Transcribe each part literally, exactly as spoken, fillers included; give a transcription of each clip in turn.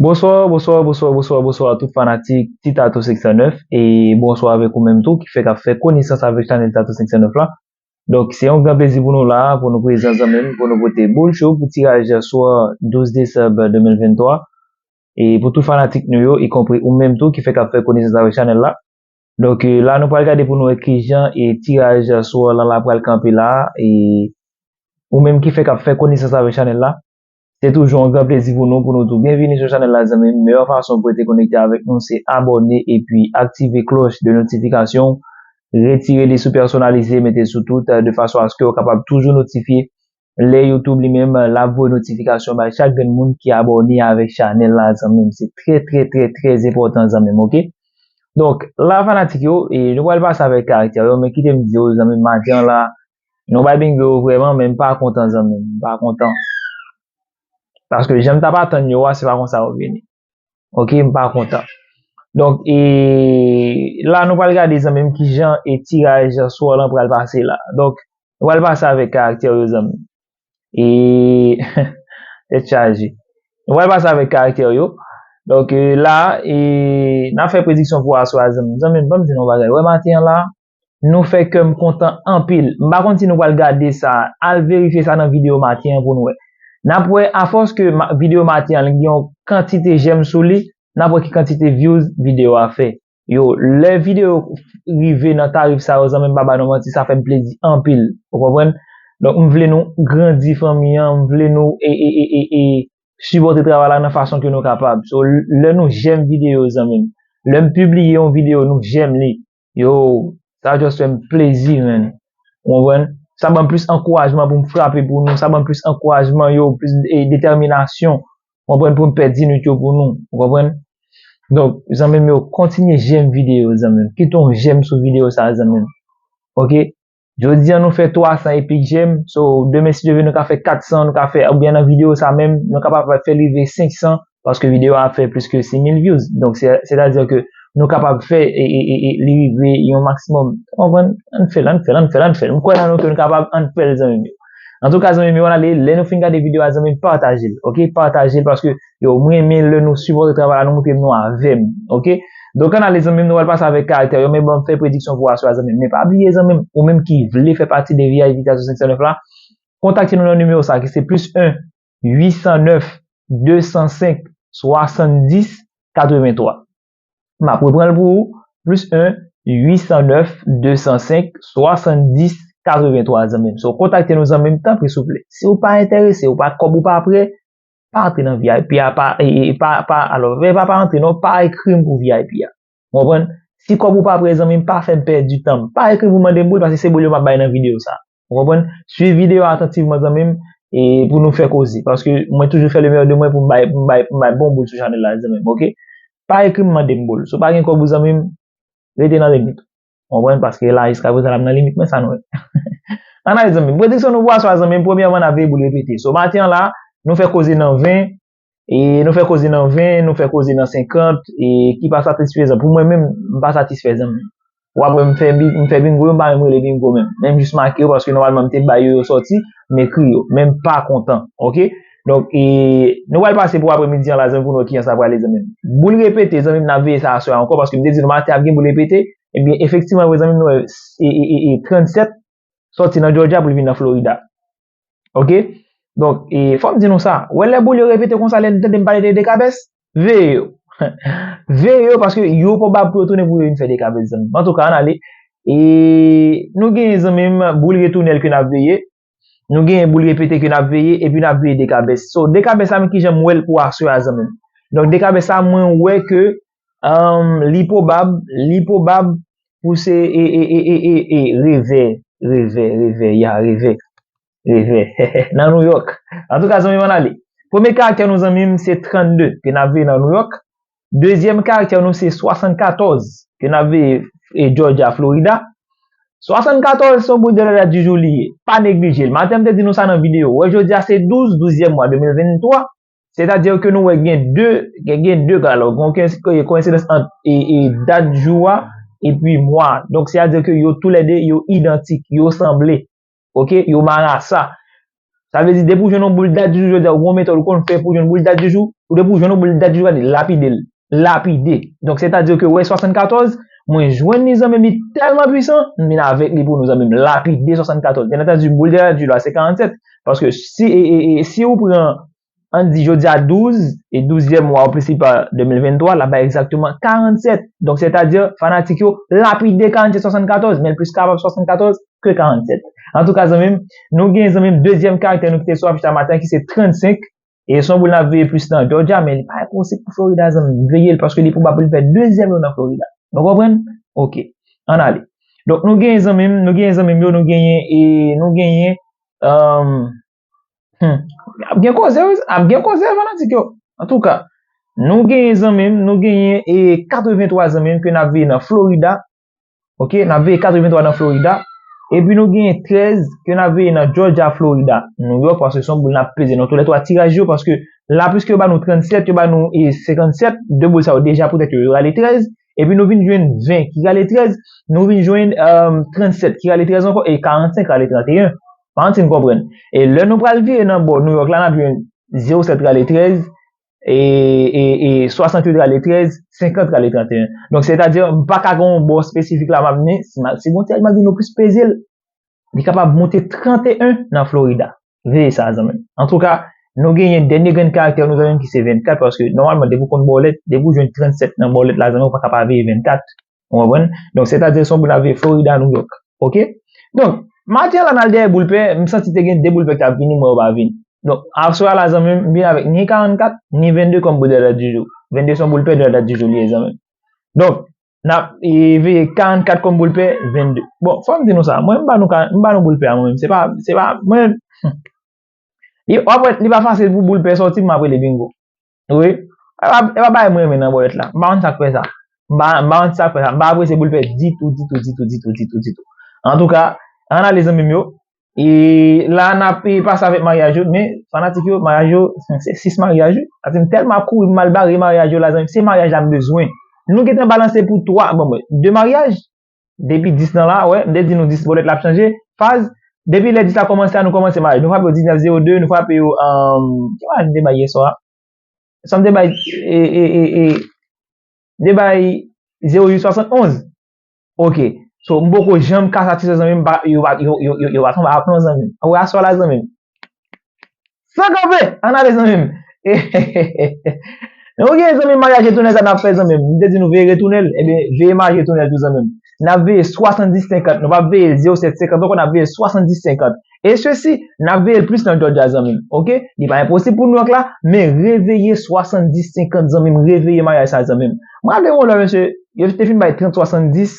Bonswa, bonswa, bonswa, bonswa, bonswa a tout fanatik ti Tato senk san nèf e bonswa avèk ou menm tou ki fèk ap fè konesans avèk chanèl Tato senk san nèf la. Donk, se yon gran plezi pou nou la, pou nou prezan zanmi m, pou nou pote boul cho pou tiraj swa douz desanm de mil venntwa. E pou tout fanatik nou yo, ikonpri ou menm tou ki fèk ap fè konesans avèk chanèl la. Donk, e, la nou pral gade pou nou wè kijan e tiraj swa lan la pral kanpe la. E ou menm ki fèk ap fè konesans avèk chanèl la, se toujou yon gran plezi pou nou, pou nou di w byenvini sou chanèl la, zanmi m. Meyè fason pou rete konekte avèk nou, se abòne epi aktive klòch de notifikasyon, retire li sou pèsonalize, mete sou tout, de fason aske w kapab toujou notifye lè YouTube li menm, l ap voye notifikasyon bay chak grenn moun ki abòne avèk chanèl la, zanmi m. Se trè, trè, trè, trè enpòtan, zanmi m, oke? Donk, la, fanatik yo, e nou pral pase avèk karaktè yo, men kite m di yo, zanmi m, maten an la, nou bay bingo yo vrèman, men m pa kontan, zanmi m, m pa kontan. Paske jan m t ap atann yo a, se pa konsa yo vini. Oke, m pa kontan. Donk, e la, nou pral gade, zanmi m, kijan e tiraj swa lan pral pase la. Donk, nou pral pase avèk karaktè yo, zanmi m. E, tèt chaje. Nou pral pase avèk karaktè yo. Donk, e, la, e, n ap fè prediksyon pou aswè a, zanmi m. Zanmi m, ban m di nou yon bagay. Wè, maten an la, nou fè kè m kontan anpil. M pa konn si nou pral gade sa. Al verifye sa nan videyo maten an pou nou wè. N ap wè, afòs ke ma- videyo maten an, li gen yon kantite jèm sou li, n ap wè ki kantite views videyo a fè. Yo, lè videyo rive nan tarif sa yo, zanmi m, pa ba nou manti, sa fè m plezi anpil. Ou konprann? Donk, m vle nou grandi fanmi an, m vle nou e, e, e, e, e, sipòte travay la nan fason ke nou kapab. So, lè nou jèm videyo, zanmi m, lè m pibliye yon videyo, nou jèm li. Yo, sa just fè m plezi, man. Ou konprann? Sa ban m plis ankourajman pou m frape pou nou, sa ban m plis ankourajman, yo, plis e, detèminasyon. Ou konprann? Pou m pèdi nou yo pou nou. Ou konprann? Donk, zanmi m yo, kontinye jèm videyo, zanmi m. Kite yon jèm sou videyo sa, zanmi m. Oke? Jodi a, nou fè twa san epik jèm. So, demen, si Dye vle, nou ka fè kat san, nou ka fè, oubyen nan videyo sa menm, nou kapab fè l rive senk san, paske videyo a ap fè plis ke sis mil views. Donk, se, sètadi ke nou kapab fè e, e, e, e, li rive yon maksimòm. Ou konprann? Ann fè l, ann fè l, ann fè l, ann fè l. M kwè nan nou ke nou kapab, ann fè l, zanmi m yo. Antouka, zanmi m yo, ann ale, lè nou fin gade videyo a, zanmi m, pataje l, oke? Pataje l paske, yo, m renmen lè nou sipòte travay la, nou montre m nou avè m, oke? Donk, ann ale, zanmi m, nou pral pase avèk karaktè yo, men ban m fè prediksyon pou aswè a, zanmi m. Men pa bliye, zanmi m, ou menm ki vle fè pati de V I P Tato senk san nèf la, kontakte nou nan nimewo sa ki se plis en uit san nèf de san senk swasanndis katrevenntwa. M ap repran l pou ou, plis en uit san nèf de san senk swasanndis katrevenntwa, zanmi m. So, kontakte nou, zanmi m, tanpri, souple. Si w pa enterese, ou pa, kòb ou pa prè, pa antre nan V I P a, pa, e, e, pa, pa, alò, pa, pa antre non, pa ekri m pou V I P a. Ou konprann? Si kòb ou pa prè, zanmi m, pa fè m pèdi tan m. Pa ekri m pou mande m boul, paske se boul yo m ap bay nan videyo sa. Ou konprann? Swiv videyo a atantivman, zanmi m, e pou nou fè koze. Paske mwen toujou fè le meyè de mwen pou m bay, pou m bay, pou m bay bon boul sou chanèl la, zanmi m, oke? Pa ekri m mande m boul. Si w pa gen kòb ou, zanmi m, rete nan limit ou. Ou konprann? Paske la, jiskaprezan, l ap nan limit mwen, sa nou wè. Ann ale, zanmi m. Prediksyon nou pou aswè a, zanmi m, premyèman, n ap veye boul repete. So, maten an la, nou fè koze nan ven, e nou fè koze nan ven, nou fè koze nan senkant, e ki pa satisfezan. Pou mwen menm, m pa satisfè, zanmi m. W ap wè m fè bi-, m fè bingo yo, m pa menm rele bingo menm. Menm jis make yo, paske nòmalman m te bay yo, yo sòti, m ekri yo. Men m pa kontan, oke? Donk, e, nou pral pase pou apremidi an la, zanmi, pou nou wè kijan sa prale, zanmi m. Boul repete, zanmi m, n ap veye sa aswè a ankò, paske m te di nou maten ap gen boul repete. Ebyen, efektivman, vre, zanmi m, nou wè, e, e, e, e, trannsèt sòti nan Georgia pou l vin nan Florida. Oke? Donk, e, fò m di nou sa. Wè lè boul yo repete konsa, lè n tande m pale de dekabès, veye yo. Veye yo, paske yo pwobab pou yo tounen pou yo vin fè dekabès, zanmi m. Antouka, ann ale. E, nou genyen, zanmi m, boul retounèl ke n ap veye. Nou genyen boul repete ke n ap veye, epi n ap veye dekabès. So, dekabès la, men kijan m wè l pou aswè a, zanmi m. Donk, dekabès la, mwen wè ke, um, li pwobab, li pwobab pou se, e, e, revè, revè, revè, ya, revè, revè, nan New York. Antouka, zanmi m, ann ale. Premye karaktè nou, zanmi m, se trannde, ke n ap veye nan New York. Dezyèm karaktè nou se swasannkatòz, ke n ap veye, e, Georgia, Florida. Swasannkatòz se yon boul de la date du jour li ye. Pa neglije l. Maten m te di nou sa nan videyo. Wè, jodi a se douz, douzyèm mwa de mil venntwa. Sètadi ke nou wè gen de, gen, gen de, alò, gen yon koyensidans ant, e, e, dat jou a epi mwa a. Donk, sètadi ke yo toulède, yo idantik, yo sanble. Oke, yo marasa. Sa vle di, depi w jwenn yon boul dat di jou, jodi a, ou gen yon metòd ou konn fè pou w jwenn boul dat di jou, ou depi w jwenn yon boul dat di jou, gade, lapide l. Lapide. Donk, sètadi ke, wè, swasannkatòz, mwen jwenn li, zanmi m, li tèlman pwisan, m vin avèk li pou nou, zanmi m, lapide swasannkatòz. Byen antandi, boul dat di jou la, se karannsèt. Paske si, e, e, e, si ou pran, ann di, jodi a douz, e douzyèm mwa, ou prensipal de mil venntwa, l ap bay egzakteman karannsèt. Donk, sètadi, fanatik yo, lapide karannsèt swasannkatòz, men l plis kapab swasannkatòz ke karannsèt. Antouka, zanmi m, nou gen, zanmi m, dezyèm karaktè nou kite sou afich la maten, ki se trannsenk. E se yon boul n ap veye plis nan Georgia, men li pa enposib pou Florida, zanmi m. Veye l, paske li pwobab pou l fè dezyèm yo nan Florida. Nou konprann? Oke. Ann ale. Donk, nou genyen, zanmi m, nou genyen, zanmi m yo, nou genyen, e nou genyen, um, hmm, ap gen koze, wi, ap gen koze, fanatik yo. Antouka, nou genyen, zanmi m, nou genyen, e katreventwa, zanmi m, ke n ap veye nan Florida. Oke, n ap veye katreventwa nan Florida. Epi nou genyen trèz ke n ap veye nan Georgia, Florida, New York, paske se yon boul n ap peze nan toulètwa tiraj yo, paske la, piske yo ba nou trannsèt, yo ba nou, e, senkannsèt, de boul sa yo deja poutèt yo, yo rale trèz, epi nou vin jwenn ven ki rale trèz, nou vin jwenn, um, trannsèt ki rale trèz ankò, e karannsenk rale tranteyen. Pa ann ti n konprann. E lè nou pral vire nan bò New York la, n ap jwenn zewo sèt rale trèz, e, e, e swasanntuit rale trèz, senkant rale tranteyen. Donk, sètadi, m pa ka gen yon bò espesifik la, m ap, men si m a, si Bondyè di m ap vin nou plis peze l, li kapab monte tranteyen nan Florida. Veye sa, zanmi m. Antouka, nou genyen dènye grenn karaktè nou, zanmi m, ki se vennkat, paske nòmalman, depi w konn bòlèt, depi w jwenn trannsèt nan bòlèt la, zanmi m, ou pa ka pa veye vennkat. Ou konprann? Donk, sètadi, se yon boul n ap veye Florida, New York. Oke? Donk, maten an la, n al dèyè boul pè, m santi te gen de boul pè ki t ap vini, m wè yo pa vin. Donk, aswè a la, zanmi m, m vin avèk ni karannkat, ni vennde kòm boul dat di jou. Vennde se yon boul pè, dat di jou li ye, zanmi m. Donk, n ap, e, veye karannkat kòm boul pè, vennde. Bon, fò m di nou sa, mwen, m ba nou ka, m ba nou boul pè a, mwen menm. Se pa, se pa, mwen, hmm. Li, w ap wè, li pa fasil pou boul pè sòti, m ap rele bingo. Wi. E pa, e pa bagay mwen renmen nan bòlèt la. M pa konn sa k fè sa. M pa, m pa konn sa k fè sa. M pa apresye boul pè ditou, ditou, ditou, ditou, ditou, ditou. Antouka, ann ale zanmi m yo. E la, n ap, e, pase avèk maryaj yo, men fanatik yo, maryaj yo, se sis maryaj, wi. Sa di m tèlman ap kouri pou m al bare maryaj yo la, zanmi m, se maryaj la m bezwen. Nou gentan balanse pou twa, bon, bon, de maryaj, depi dis nan la, wè, m te di nou dis bòlèt la ap chanje faz. Depi lè dis la kòmanse a, nou kòmanse maryaj. Nou frape yo diznèf zewo de, nou frape yo, um, ki maryaj m te bay yè swa a? Sa m te bay, e, e, e, e, m te bay zewo uit swasannonz. Oke. So, m poko janm kase atis yo, zanmi m, pa, yo pa, yo, yo, yo, yo pa tonbe ak non, zanmi m. Ou wè aswè la, zanmi m. San kanpe, ann ale, zanmi m. Nou gen, zanmi m, maryaj retounen sa n ap fè, zanmi m. M te di nou veye retounen l, ebyen, veye maryaj retounen l tou, zanmi m. N ap veye swasanndis senkant, nou p ap veye zewo sèt senkant ankò, n ap veye swasanndis senkant. E sesi, n ap veye l plis nan Georgia, zanmi m. Oke? Li pa enposib pou New York la, men reveye swasanndis senkant, zanmi m, reveye maryaj sa, zanmi m. M raple yon lè, mesye, yo te fin bay trant swasanndis,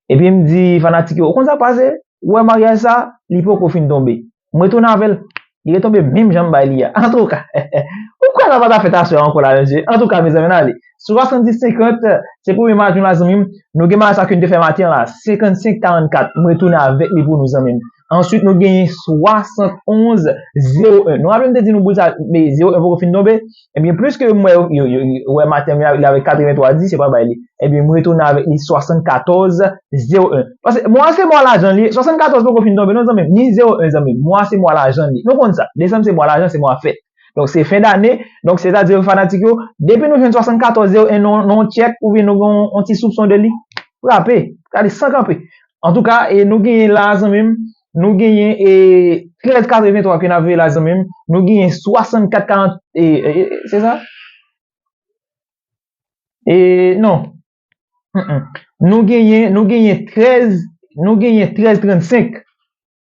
epi m di fanatik yo, ou konn sa k pase? Ou wè maryaj sa, li poko fin tonbe. M retounen avè l. Li retonbe menm jan m bay li a. Antouka, ou kwè sa pa ta fèt aswè a ankò la, mesye? Antouka, mezanmi, n ale. Swasanndis senkant, se premye maten la, zanmi m. Nou gen maryaj sa ke n te fè maten an la, senkannsenk karannkat. M retounen avèk li pou nou, zanmi m. Answit, nou genyen swasannonz zewo en. Nou raple m te di nou boul sa, men zewo en poko fin tonbe. Ebyen, pliske m wè yo, yo, yo, yo wè maten an, li avèk katrevenntwa dis, yo pa bay li. Ebyen, m retounen avèk li swasannkatòz zewo en. Paske mwa se mwa lajan li ye. Swasannkatòz poko fin tonbe non, zanmi m. Ni zewo en, zanmi m. Mwa se mwa lajan li ye. Nou konn sa. Desanm se mwa lajan, se mwa fèt. Donk, se fen dane. Donk, sètadi, fanatik yo, depi nou jwenn swasannkatòz zewo en nan, nan yon tchèk, oubyen nou gen yon, yon ti soupson de li, frape. Gade, san kanpe. Antouka, e nou genyen la, zanmi m, nou genyen, e, trèz katrevenntwa ke n ap veye la, zanmi m. Nou genyen swasannkat karant, e, e, e, se sa? E, non. Mm, mm. Nou genyen, nou genyen trèz, nou genyen trèz trannsenk.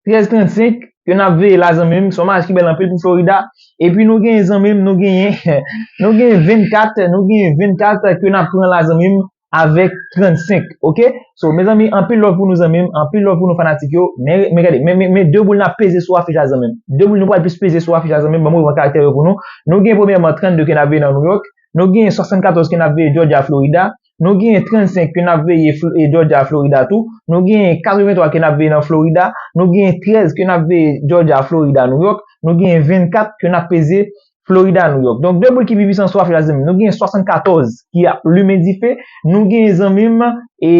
Trèz trannsenk ke n ap veye la, zanmi m. Se yon maryaj ki bèl anpil pou Florida. Epi nou genyen, zanmi m, nou genyen, nou genyen vennkat, nou genyen vennkat ke n ap pran la, zanmi m, avèk trannsenk, oke? So, mezanmi, anpil love pou nou, zanmi m, anpil love pou nou, fanatik yo. Men, men gade, men, men, men de boul n ap peze sou afich la, zanmi m. De boul nou pral plis peze sou afich la, zanmi m. Ban m repran karaktè yo pou nou. Nou gen premyèman trannde ke n ap veye nan New York. Nou gen swasannkatòz ke n ap veye Georgia, Florida. Nou gen trannsenk ke n ap veye Fl-, e, Georgia, Florida tou. Nou gen katrevenntwa ke n ap veye nan Florida. Nou gen trèz ke n ap veye Georgia, Florida, New York. Nou gen vennkat ke n ap peze Florida, New York. Donk, de boul ki pi pwisan sou afich la, zanmi m. Nou gen swasannkatòz ki ap limen dife. Nou gen, zanmi m, e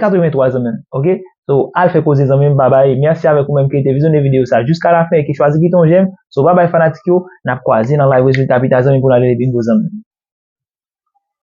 katrevenntwa, zanmi m. Oke? So, al fè koze zanmi m, babay. Mèsi avèk ou menm ki te vizyonnen videyo sa jiska lafen e ki chwazi kite yon jèm. So, babay fanatik yo, n ap kwaze nan live rezilta pita zanmi pou n ale bingo zanmi.